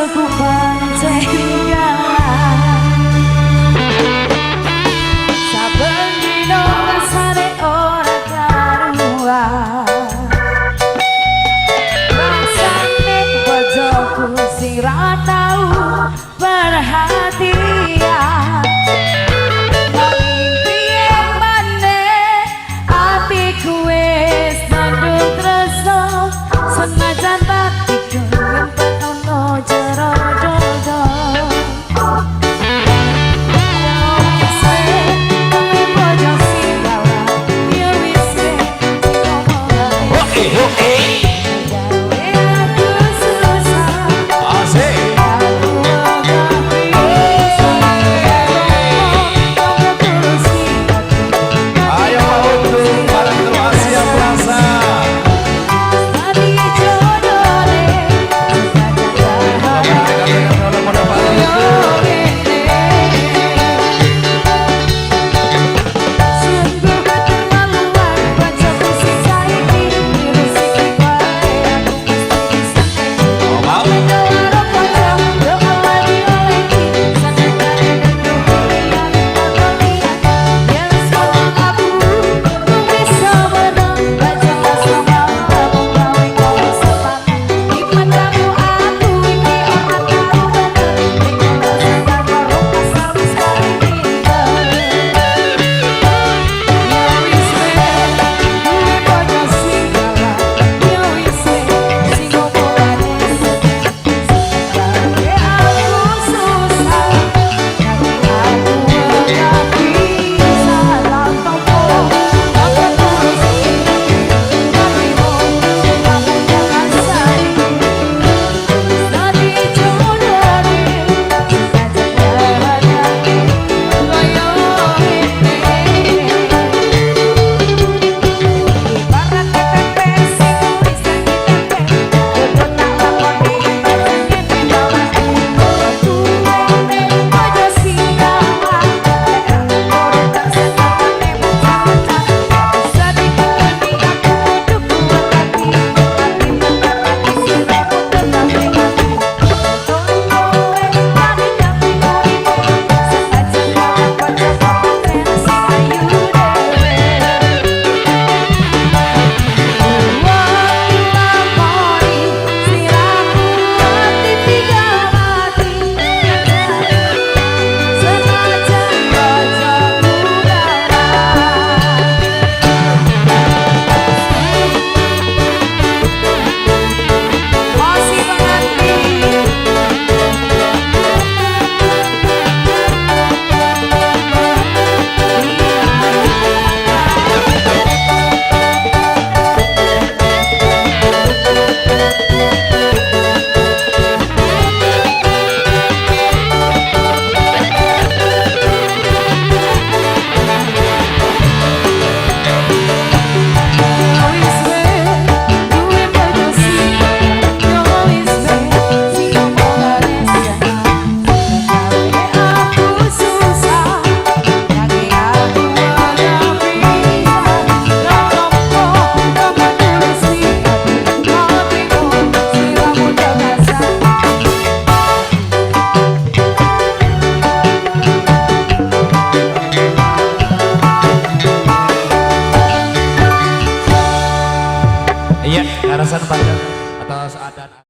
Bojoku pancen galak. Saben dino rasane ora karuan. Rasane bojoku sing ra tau perhatian. Nanging piye maneh atiku wis mendung tresno, senajan atiku nyimpen ono jero dodo. Yo wis we, duwe bojo sing galak. Yo wis we, sing ngomongane Oke, oke. gawe aku susah. Asik. Aku ora bisa ngomong tulus aku. Ayo Pak Untung, bareng Kroasia Plaza. Tadi jodone Rekan-rekan tolong pada Pak Untung. Sungguh keterlaluan bojoku sing saiki, diresiki wae aku mesti diseneni. Oh, mau? Karo kanca yo oleh-oleh, senengane nuduh liyane takon liyane. Yen wis ngomong aku mung bisa meneng, bojoku sama mung gawe kowe semangat. Matamu aku iki ora tau bener, ning kono sadar karo pasal wis paling pinter. Yo wis we, duwe bojo sing galak. Yo wis we, sing ngomongane gawe aku susah. Nanging aku ora bisa tak tompo, tak tulus hatimu, kamu jangan saiki. Tadi jodone senajan hati kaya ngene. Ibarat tempe sing bisa ditempe, kudu tak lakoni pancen ngene bawane. Duwe bojo sing galak, lek ora senengane mencak-mencak. Sedikit aku kudu kuat hati, tapi tetep ati siramu tetap ning ati. Kowe wani nyapi uripe, senajan karo kanca pancen sing ayu dhewe. Wong lakoni siraku ati tinggal mati, senajan bojoku galak. Masih pengantin. Yo wis we, duwe bojo sing galak. Yo wis we, sing ngomongane seneng gawe aku susah. Nanging aku ora bisa tak tompo, tak tulus ati hatimu, siramu jangan. Iya, karasan panjang atas adan.